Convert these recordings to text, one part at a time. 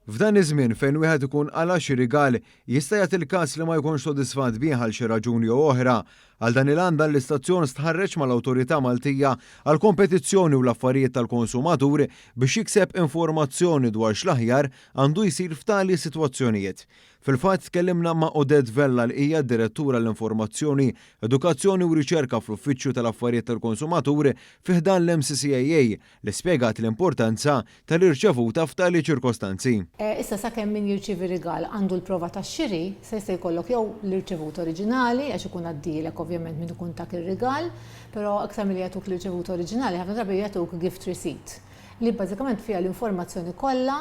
F'dan iż-żmien fejn wieħed ikun qala' xi rigal, jista' jagħti l-każ li ma jkunx sodisfatt bih għal xi raġuni jew oħra. Għal dan il-għan dan l-istazzjon stħarreġ mal-Awtorità Maltija għall-Kompetizzjoni u l-Affarijiet tal-Konsumatur biex jikseb informazzjoni dwar x'l-aħjar għandu jsir f'tali sitwazzjonijiet. Fil-fatt tkellimna ma' Odette Vella li hija d-Direttur għall-Informazzjoni, Edukazzjoni u Riċerka fl-Uffiċċju tal-Affarijiet tal-Konsumatur fi ħdan l-MCCAA li spjegat l-importanza tal-irċevuta f'tali ċirkostanzi. Issa sakemm min jirċievi rigal għandu l-prova tax-xiri, se jista' jkollok jew l-irċevuta oriġinali, għax ikun għaddielek ovvjament min ikun tak ir-rigal, però iktar milli jagħtuk l-irċevuta oriġinali ħafna drabi jagħtuk gift receipt li bażikament fiha l-informazzjoni kollha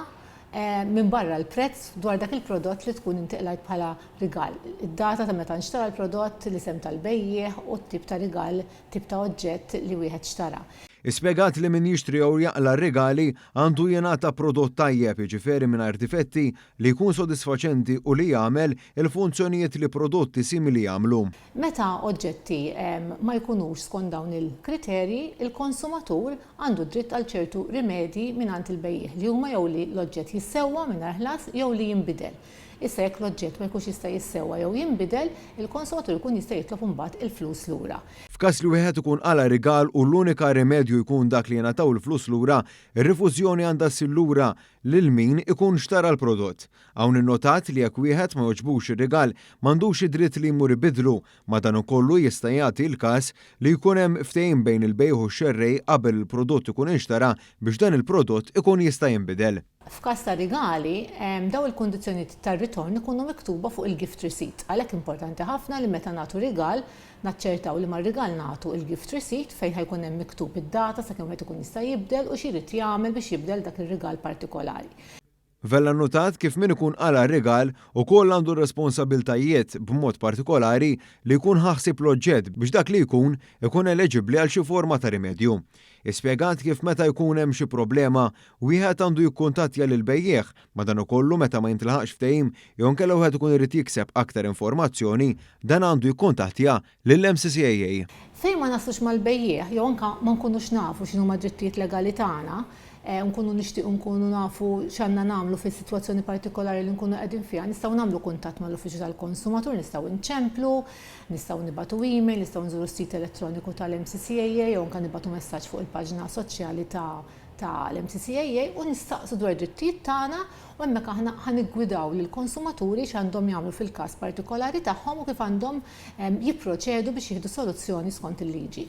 minbarra l-prezz dwar dak il-prodott li tkun inti qlajt bħala rigal, id-data ta' meta nxtara l-prodott, l-isem tal-bejjiegħ u t-tip ta' rigal, tip ta' oġġett li wieħed xtara. Spjegat li min jixtri jew jaqla' r-rigali għandu jingħata prodott tajjeb, jiġifieri mingħajr difetti, li jkun sodisfaċenti u li jagħmel il-funzjonijiet li prodotti simili jagħmlu. Meta oġġetti ma jkunux skont dawn il-kriterji, il-konsumatur għandu dritt għal ċertu rimedji mingħand il-bejjiegħ li huma jew li l-oġġett jissewwa mingħajr ħlas jew li jinbidel. Issa jekk l-oġġett ma jkunx jista' jissewwa jew jinbidel, il-konsumatur ikun jista' jitlob imbagħad il-flus lura. F'każ li wieħed ikun qala' rigal u l-unika rimedju jkun dak li jingħataw il-flus lura, ir-rifużjoni għandha ssir lura lil min ikun xtara l-prodott. Hawn innotat li jekk wieħed ma jogħġbux ir-rigal, m'għandux id-dritt li jmur ibiddlu, madankollu jista' jagħti l-każ li jkun hemm ftehim bejn il-bejgħ u x-xerrej qabel il-prodott ikun inxtara biex dan il-prodott ikun jista' jinbidel. F'każ ta' rigali, dawn il-kundizzjonijiet tar-ritorn ikunu miktuba fuq il-gift receipt. Għalhekk importanti ħafna li meta nagħtu rigal, naċċertaw li mar-rigal nagħtu il-gift receipt fejn ħa jkun hemm miktub id-data sakemm wieħed ikun jista' jibdel u xi jrid jagħmel biex jibdel dak ir-rigal partikolari. Vella nnutat kif min ikun qala' r-rigal ukoll għandu r-responsabbiltajiet, b'mod partikolari li jkun ħa ħsieb l-oġġett biex dak li jkun ikun eleġibbli għal xi forma ta' rimedju. Hi spjegat kif meta jkun hemm xi problema, wieħed għandu jikkuntattja lill-bejjiegħ, madankollu meta ma jintlaħaqx ftehim jew inkella wieħed ikun irid jikseb aktar informazzjoni, dan għandu jikkuntattja lill-MCCAA. Fejn ma naslux mal-bejjiegħ jew anke ma nkunux nafu x'inhuma d-drittijiet legali tagħna, u nkunu nixtiequ nkunu nafu x'għandna nagħmlu fis-sitwazzjoni partikolari li nkunu qegħdin fiha, nistgħu nagħmlu kuntatt mal-Uffiċċju tal-Konsumatur, nistgħu nċemplu, Nistgħu nibagħtu email, nistgħu nżuru s-sit elettroniku tal-MCCAA jew anke nibagħtu messaġġ fuq il-paġna soċjali ta' tal-MCCAA u nistaqsu dwar id-drittijiet tagħna u hemmhekk aħna ħa niggwidaw lill-konsumaturi x'għandhom jagħmlu fil-każ partikolari tagħhom u kif għandhom jipproċedu biex jieħdu soluzzjoni skont il-liġi.